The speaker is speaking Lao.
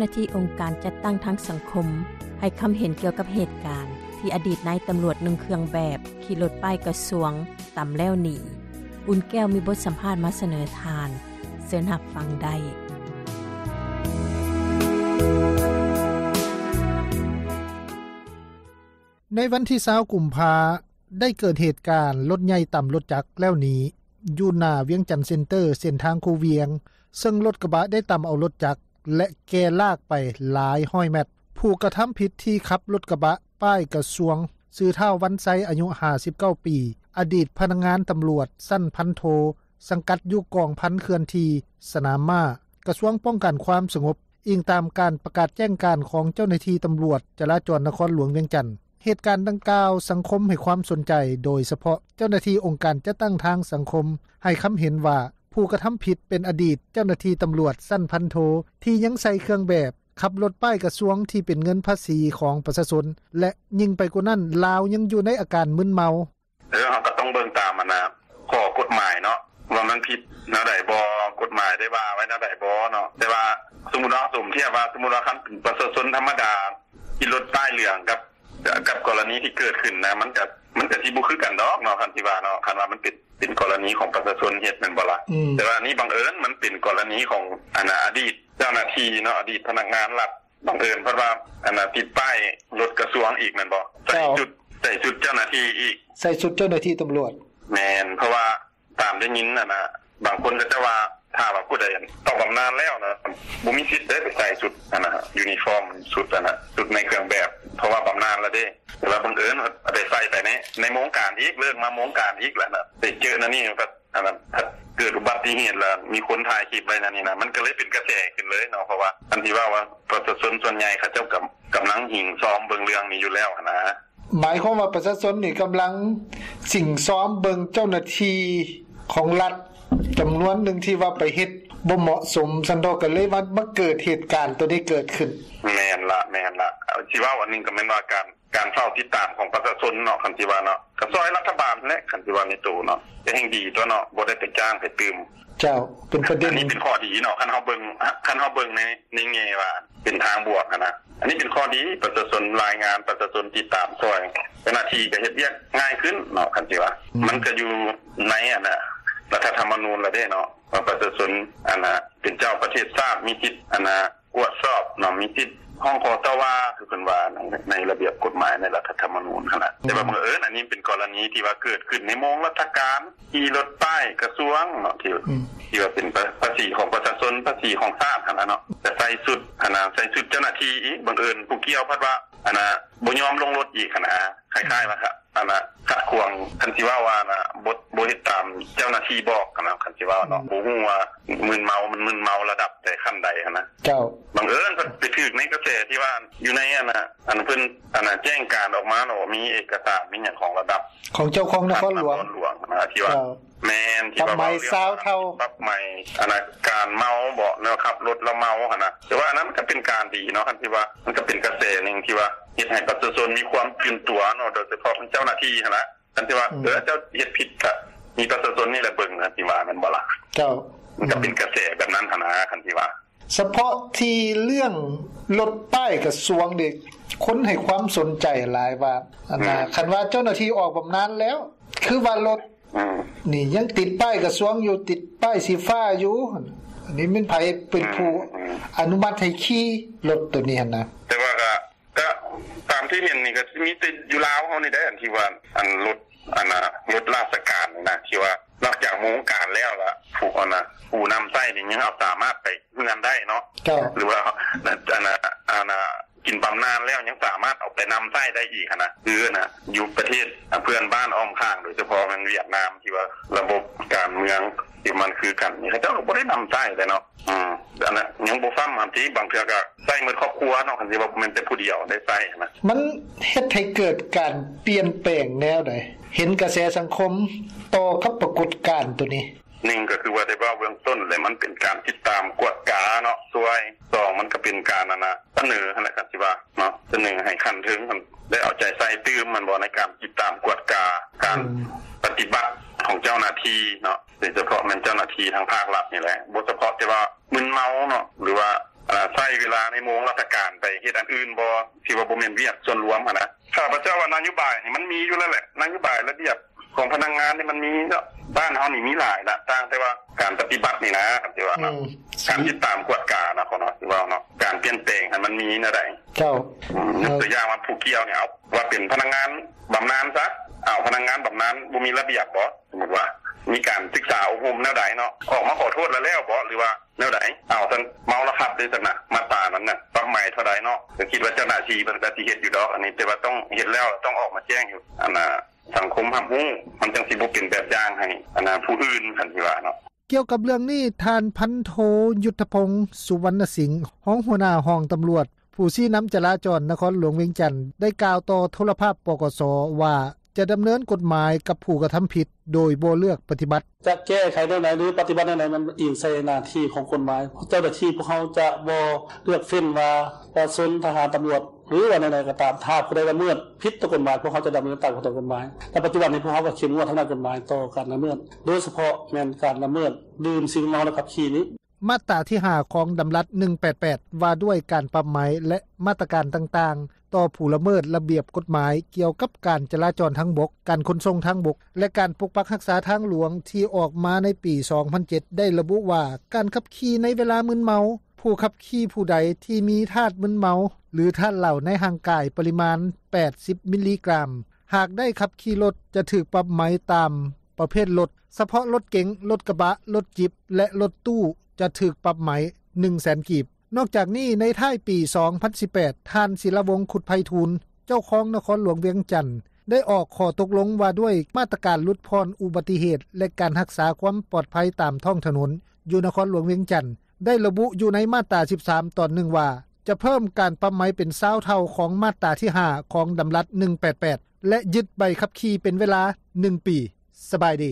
າທີ່ອົງການຈັດຕັ້ງທາງສັງຄົມ ໃຫ້ຄຳເຫັນກ່ຽວກັບເຫດການ ທີ່ອະດີດນາຍຕຳຫຼວດໜຸ່ງເຄື່ອງແບບ ຂີ່ລົດປ້າຍກະຊວງຕຳແລ້ວໜີ. ອຸ່ນແກ້ວມີບົດສຳພາດມາສະເໜີທ່ານ, ເຊີນຮັບຟັງໄດ້. ໃນວັນທີຊາວ ກຸມພາ ໄດ້ເກີດເຫດການລົດໃຫຍ່ຕຳລົດຈັກແລ້ວໜີ ຢູ່ໜ້າວຽງຈັນເຊັນເຕີ ເສັ້ນທາງຄູວຽງ, ເຊິ່ງລົດກະບະໄດ້ຕຳເອົາລົດຈັກ ແລະ ແກ່ລາກໄປຫຼາຍຮ້ອຍແມັດ. ຜູ້ກະທຳຜິດທີ່ຂັບລົດກະບະປ້າຍກະຊວງ ຊື່ ທ້າວ ວັນໄຊ ອາຍຸຫ້າສິບເກົ້າປີ, ອະດີດພະນັກງານຕຳຫຼວດຊັ້ນພັນໂທ ສັງກັດຢູ່ກອງພັນເຄື່ອນທີ່ສະໜາມມ້າ ກະຊວງປ້ອງກັນຄວາມສະຫງົບ, ອີງຕາມການປະກາດແຈ້ງການຂອງເຈົ້າໜ້າທີ່ຕຳຫຼວດຈະລາຈອນນະຄອນຫຼວງວຽງຈັນ. ເຫດການດັ່ງກ່າວ ສັງຄົມໃຫ້ຄວາມສົນໃຈ, ໂດຍສະເພາະເຈົ້າໜ້າທີ່ອົງການຈັດຕັ້ງທາງສັງຄົມ ໃຫ້ຄຳເຫັນວ່າ ຜູ້ກະທຳຜິດເປັນອະດີດເຈົ້າໜ້າທີ່ຕຳຫຼວດຊັ້ນພັນໂທ ທີ່ຍັງໃສ່ເຄື່ອງແບບ, ຂັບລົດປ້າຍກະຊວງທີ່ເປັນເງິນພາສີຂອງປະຊາຊົນ ແລະ ຍິ່ງໄປກວ່ານັ້ນ ລາວຍັງຢູ່ໃນອາການມຶນເມົາ. ເອີ ເຮົາກໍຕ້ອງເບິ່ງຕາມອັນນ່າ ຂໍ້ກົດໝາຍເນາະ ວ່າມັນຜິດແນວໃດບໍ່, ກົດໝາຍໄດ້ວ່າໄວ້ແນວໃດບໍ່ເນາະ. ແຕ່ວ່າສົມມຸດເນາະ ສົມທຽບວ່າ ສົມມຸດວ່າຄັນເປັນປະຊາຊົນທຳມະດາ ຂີ່ລົດປ້າຍເຫຼືອງກັບ ກັບກໍລະນີທີ່ເກີດຂຶ້ນນະ ມັນກະ ມັນກະຊິບໍ່ຄືກັນດອກເນາະ ຄັນຊິວ່າເນາະ. ຄັນວ່າມັນເປັນ ເປັນກໍລະນີຂອງປະຊາຊົນເຮັດແມ່ນບໍ່ລະ? ອືມ ແຕ່ວ່າອັນນີ້ບັງເອີນມັນເປັນກໍລະນີຂອງອັນນ່າ ອະດີດເຈົ້າໜ້າທີ່ເນາະ ອະດີດພະນັກງານລັດ ບັງເອີນເພິ່ນວ່າອັນນ່າ ຕິດປ້າຍລົດກະຊວງອີກແມ່ນບໍ່? ໃສ່ ເຈົ້າ ຊຸດ ໃສ່ຊຸດເຈົ້າໜ້າທີ່ອີກ ໃສ່ຊຸດເຈົ້າໜ້າທີ່ຕຳຫຼວດ. ແມ່ນ ເພາະວ່າຕາມໄດ້ຍິນອັນນ່າ ບາງຄົນເຂົາເຈົ້າວ່າ ຖ້າວ່າຜູ້ໃດອອກບຳນານແລ້ວນະ ບໍ່ມີສິດເດ້ໄປໃສ່ຊຸດອັນນ່າ ຢູນິຟອມ ຊຸດອັນນ່າ ຊຸດໃນເຄື່ອງແບບ ເພາະວ່າບຳນານແລ້ວເດ້. ແຕ່ວ່າບັງເອີນເອົາໄປໃສ່ໄປໃນ ໃນໂມງການອີກ ເລີກມາໂມງການອີກແລ້ວນະ ໄປເຈີແນວນີ້ ອັນນັ້ນ ເກີດອຸບັດຕິເຫດ ແລ້ວມີຄົນຖ່າຍຄລິບໄວ້ນັ້ນນີ້ນະ ມັນກໍເລີຍເປັນກະແສຂຶ້ນເລີຍເນາະ. ເພາະວ່າອັນທີ່ເວົ້າວ່າ ປະຊາຊົນສ່ວນໃຫຍ່ເຂົາເຈົ້າກໍກຳລັງຫິງຊອມເບິ່ງເລື່ອງນີ້ຢູ່ແລ້ວຫັ້ນນະ. ໝາຍຄວາມວ່າປະຊາຊົນນີ້ກຳລັງສິງຊອມເບິ່ງເຈົ້າໜ້າທີ່ຂອງລັດຈຳນວນໜຶ່ງທີ່ວ່າໄປເຮັດບໍ່ເໝາະສົມຊັ້ນເທາະ ກໍເລີຍວ່າມາເກີດເຫດການໂຕນີ້ເກີດຂຶ້ນ. ແມ່ນລະ ແມ່ນລະ ຊິເວົ້າອັນໜຶ່ງກໍແມ່ນວ່າການ ການເຝົ້າຕິດຕາມຂອງປະຊາຊົນເນາະ ຄັນຊິວ່າເນາະ ກໍຊ່ອຍລັດຖະບານແຫຼະ ຄັນຊິວ່າໃນໂຕເນາະ ກໍແຮ່ງດີຕົວະເນາະ ບໍ່ໄດ້ໄປຈ້າງໄປຕື່ມ. ເຈົ້າ ເປັນປະເດັນ ອັນນີ້ເປັນຂໍ້ດີເນາະ ຄັນເຮົາເບິ່ງ ຄັນເຮົາເບິ່ງໃນ ໃນແງ່ວ່າເປັນທາງບວກຫັ້ນນະ ອັນນີ້ເປັນຂໍ້ດີ ປະຊາຊົນລາຍງານ ປະຊາຊົນຕິດຕາມຊ່ອຍ ເຈົ້າໜ້າທີ່ກໍເຮັດວຽກງ່າຍຂຶ້ນເນາະ ຄັນຊິວ່າ ອືມ ມັນກໍຢູ່ໃນອັນນ່າ ລັດຖະທຳມະນູນລະເດ້ເນາະ ວ່າປະຊາຊົນອັນນ່າ ເປັນເຈົ້າປະເທດຊາດ ມີສິດອັນນ່າ ກວດສອບເນາະ ມີສິດຮ້ອງຂໍຕໍ່ວ່າ ຄືເພິ່ນວ່າໃນ ໃນລະບຽບກົດໝາຍໃນລັດຖະທຳມະນູນຫັ້ນລະ. ອືມ ແຕ່ວ່າບັງເອີນອັນນີ້ເປັນກໍລະນີທີ່ວ່າເກີດຂຶ້ນໃນໂມງລັດຖະການ ຂີ່ລົດປ້າຍກະຊວງເນາະ ທີ່ ອືມ ທີ່ວ່າເປັນພາ ພາສີຂອງປະຊາຊົນ ພາສີຂອງຊາດຫັ້ນລະເນາະ ຈະໃສ່ຊຸດຫັ້ນນະ ໃສ່ຊຸດເຈົ້າໜ້າທີ່ອີກ ບັງເອີນຜູ້ກ່ຽວພັດວ່າອັນນະ ບໍ່ຍອມລົງລົດອີກຫັ້ນນະ ຄ້າຍໆວ່າ ອັນນ່າ ຂັດຂວາງ ຄັນຊິເວົ້າວ່າ ອັນນ່າ ບໍ່ ບໍ່ເຮັດຕາມເຈົ້າໜ້າທີ່ບອກຫັ້ນນະ ຄັນຊິເວົ້າເນາະ ອືມ ບໍ່ຮູ້ວ່າມຶນເມົາ ມັນມຶນເມົາລະດັບໃດ ຂັ້ນໃດຫັ້ນນະ. ເຈົ້າ ບັງເອີນໄປຖືກໃນກະແສທີ່ວ່າ ຢູ່ໃນອັນນ່າ ອັນເພິ່ນ ອັນນ່າ ແຈ້ງການອອກມາເນາະ ມີເອກະສານ ມີຫຍັງຂອງລະດັບ ຂອງເຈົ້າຄອງນະຄອນຫຼວງ ນະຄອນຫຼວງນະ ທີ່ວ່າ ເຈົ້າ ແມ່ນ ທີ່ວ່າເວົ້າເລື່ອງ ປັບໃໝຊາວເທົ່າ ປັບໃໝ ອັນນ່າ ການເມົາເບາະ ແນວຂັບລົດແລ້ວເມົາຫັ້ນນະ ແຕ່ວ່າອັນນັ້ນມັນກໍເປັນການດີເນາະ ຄັນທີ່ວ່າ ມັນກໍເປັນກະແສໜຶ່ງທີ່ວ່າ ເຮັດໃຫ້ປະຊາຊົນມີຄວາມຕື່ນຕົວເນາະ ໂດຍສະເພາະເຈົ້າໜ້າທີ່ຫັ້ນລະ ຄັນທີ່ວ່າ ອືມ ເອີ ເຈົ້າເຮັດຜິດກະມີປະຊາຊົນນີ້ແຫຼະເບິ່ງນະ ທີ່ວ່າແມ່ນບໍ່ລະ? ເຈົ້າ ມັນກະເປັນກະແສແບບນັ້ນຫັ້ນນະ ຄັນທີ່ວ່າ ສະເພາະທີ່ເລື່ອງລົດປ້າຍກະຊວງນີ້ ຄົນໃຫ້ຄວາມສົນໃຈຫຼາຍວ່າ ອັນນ່າ ອືມ ຄັນວ່າເຈົ້າໜ້າທີ່ອອກບຳນານແລ້ວ ຄືວ່າລົດ ອືມ ນີ້ຍັງຕິດປ້າຍກະຊວງຢູ່ ຕິດປ້າຍສີຟ້າຢູ່ ອັນນີ້ແມ່ນໃຜເປັນຜູ້ ອືມ ອະນຸມັດໃຫ້ຂີ່ລົດໂຕນີ້ຫັ້ນນະ? ແຕ່ວ່າກະ ກະຕາມທີ່ເຫັນນີ້ກະຊິມີແຕ່ຢູ່ລາວເຮົານີ້ແຫຼະ ອັນທີ່ວ່າ ອັນລົດ ອັນນ່າ ລົດລາຊະການນີ້ນະ ທີ່ວ່ານອກຈາກໂມງການແລ້ວລະ ພວກ ອັນນ່າ ຜູ້ນຳໃຊ້ນີ້ຍັງເອົາສາມາດໄປເຮືອນໄດ້ເນາະ ເຈົ້າ ຫຼືວ່າ ອັນນ່າ ອັນນ່າ ກິນບຳນານແລ້ວຍັງສາມາດເອົາໄປນຳໃຊ້ໄດ້ອີກຫັ້ນນະ ຄື ອັນນ່າ ຢູ່ປະເທດເພື່ອນບ້ານອ້ອມຂ້າງ ໂດຍສະເພາະແມ່ນຫວຽດນາມ ທີ່ວ່າລະບົບການເມືອງ ທີ່ມັນຄືກັນນີ້ ເຂົາເຈົ້າກໍບໍ່ໄດ້ນຳໃຊ້ເດ້ເນາະ ອືມ ອັນນັ້ນຍັງບໍ່ຊ້ຳ ອັນທີ່ບາງເທື່ອກໍໃຊ້ໝົດຄອບຄົວເນາະ ຄັນຊິວ່າບໍ່ແມ່ນແຕ່ຜູ້ດຽວໄດ້ໃຊ້ຫັ້ນນະ. ມັນເຮັດໃຫ້ເກີດການປ່ຽນແປງແນວໃດ? ເຫັນກະແສສັງຄົມຕໍ່ກັບປາກົດການໂຕນີ້? ໜຶ່ງກໍຄືວ່າໄດ້ເວົ້າເບື້ອງຕົ້ນແຫຼະ ມັນເປັນການຕິດຕາມກວດກາເນາະ ຊ່ວຍ ສອງ ມັນກໍເປັນການ ອັນນ່າ ສະເໜີຫັ້ນແຫຼະ ຄັນຊິວ່າເນາະ ສະເໜີໃຫ້ຂັ້ນເທິງຫັ້ນໄດ້ເອົາໃຈໃສ່ຕື່ມ ແມ່ນບໍ່ ໃນການຕິດຕາມກວດກາ ການ ອືມ ປະຕິບັດຂອງເຈົ້າໜ້າທີ່ເນາະ ໂດຍສະເພາະແມ່ນເຈົ້າໜ້າທີ່ທາງພາກລັດນີ້ແຫຼະ ບໍ່ສະເພາະແຕ່ວ່າມຶນເມົາເນາະ ຫຼືວ່າ ໃຊ້ເວລາໃນໂມງລາຊະການໄປເຮັດອັນອື່ນບໍ່ ທີ່ວ່າບໍ່ແມ່ນວຽກສ່ວນລວມຫັ້ນນ່າ. ຂ້າພະເຈົ້າວ່ານະໂຍບາຍນີ້ມັນມີຢູ່ແລ້ວແຫຼະ ນະໂຍບາຍລະບຽບຂອງພະນັກງານນີ້ມັນມີເນາະ ບ້ານເຮົານີ້ມີຫຼາຍລະ ຕ່າງແຕ່ວ່າການປະຕິບັດນີ້ນ່າ ຄັນຊິວ່າເນາະ ການຕິດຕາມກວດການະ ເນາະ ການປ່ຽນແປງຫັ້ນມັນມີແນວໃດ ເຈົ້າ ຍົກຕົວຢ່າງວ່າຜູ້ກ່ຽວນີ້ ເອົາວ່າເປັນພະນັກງານບຳນານຊະ ເອົາພະນັກງານບຳນານບໍ່ມີລະບຽບບໍ່ ສົມມຸດວ່າມີການສຶກສາອົບຮົມແນວໃດເນາະ ອອກມາຂໍໂທດແລ້ວແລ້ວບໍ່ ຫຼືວ່າແນວໃດ ເອົາຊັ້ນເມົາແລ້ວຂັບເດ້ຊັ້ນນ່າ ມາດຕານັ້ນນ່າ ປັບໃໝເທົ່າໃດເນາະ ກະຄິດວ່າເຈົ້າໜ້າທີ່ເພິ່ນກະຊິເຮັດຢູ່ດອກ ອັນນີ້ແຕ່ວ່າຕ້ອງເຮັດແລ້ວຕ້ອງອອກມາແຈ້ງຢູ່ ອັນນ່າ ສັງຄົມຮັບຮູ້ ມັນຈັ່ງຊິບໍ່ເປັນແບບຢ່າງໃຫ້ ອັນນ່າ ຜູ້ອື່ນ ຄັນຊິວ່າເນາະ. ກ່ຽວກັບເລື່ອງນີ້ ທ່ານ ພັນໂທ ຍຸດທະພົງ ສຸວັນນະສິງ ຮອງຫົວໜ້າຫ້ອງຕຳຫຼວດ ຜູ້ຊີ້ນຳຈະລາຈອນນະຄອນຫຼວງວຽງຈັນ ໄດ້ກ່າວຕໍ່ໂທລະພາບ ປກສ ວ່າ ຈະດຳເນີນກົດໝາຍກັບຜູ້ກະທຳຜິດ ໂດຍບໍ່ເລືອກປະຕິບັດ. ຈະແກ້ໄຂແນວໃດ ຫຼື ປະຕິບັດແນວໃດ ມັນອີງໃສ່ໜ້າທີ່ຂອງກົດໝາຍ ເຈົ້າໜ້າທີ່ພວກເຮົາຈະບໍ່ເລືອກເຟັ້ນວ່າ ປະຊາຊົນ ທະຫານ ຕຳຫຼວດ ຫຼືວ່າແນວໃດກໍຕາມ ຖ້າຜູ້ໃດລະເມີດຜິດຕໍ່ກົດໝາຍ ພວກເຮົາຈະດຳເນີນຕາມຂັ້ນຕອນກົດໝາຍ ແລະ ປັດຈຸບັນນີ້ພວກເຮົາກໍເຂັ້ມງວດທາງດ້ານກົດໝາຍຕໍ່ການລະເມີດ ໂດຍສະເພາະແມ່ນການລະເມີດດື່ມສິ່ງມຶນເມົາແລະຂັບຂີ່ນີ້. ມາດຕາທີຫ້າ ຂອງດຳລັດ ໜຶ່ງແປດແປດ ວ່າດ້ວຍການປັບໃໝ ແລະ ມາດຕະການຕ່າງໆ ຕໍ່ຜູ້ລະເມີດລະບຽບກົດໝາຍກ່ຽວກັບການຈະລາຈອນທາງບົກ, ການຂົນສົ່ງທາງບົກ ແລະ ການປົກປັກຮັກສາທາງຫຼວງ ທີ່ອອກມາໃນປີ ສອງພັນເຈັດ ໄດ້ລະບຸວ່າ ການຂັບຂີ່ໃນເວລາມຶນເມົາ, ຜູ້ຂັບຂີ່ຜູ້ໃດທີ່ມີທາດມຶນເມົາ ຫຼື ທາດເຫຼົ້າໃນຮ່າງກາຍປະລິມານ ແປດສິບ ມິລລີກຣາມ ຫາກໄດ້ຂັບຂີ່ລົດ ຈະຖືກປັບໃໝຕາມປະເພດລົດ, ສະເພາະລົດເກັງ, ລົດກະບະ, ລົດຈິບ ແລະ ລົດຕູ້ ຈະຖືກປັບໃໝ ໜຶ່ງແສນກີບ. ນອກຈາກນີ້ ໃນທ້າຍປີ ສອງພັນສິບແປດ ທ່ານ ສິລະວົງ ຄຸດໄພທູນ ເຈົ້າຄອງນະຄອນຫຼວງວຽງຈັນ ໄດ້ອອກຂໍ້ຕົກລົງວ່າດ້ວຍມາດຕະການຫຼຸດຜ່ອນອຸບັດຕິເຫດ ແລະ ການຮັກສາຄວາມປອດໄພຕາມທ້ອງຖະໜົນ ຢູ່ນະຄອນຫຼວງວຽງຈັນ ໄດ້ລະບຸຢູ່ໃນມາດຕາ ສິບສາມ ຕອນໜຶ່ງວ່າ ຈະເພີ່ມການປັບໃໝເປັນ ຊາວເທົ່າຂອງມາດຕາທີຫ້າ ຂອງດຳລັດ ໜຶ່ງແປດແປດ ແລະ ຍຶດໃບຂັບຂີ່ເປັນເວລາ ໜຶ່ງປີ. ສະບາຍດີ.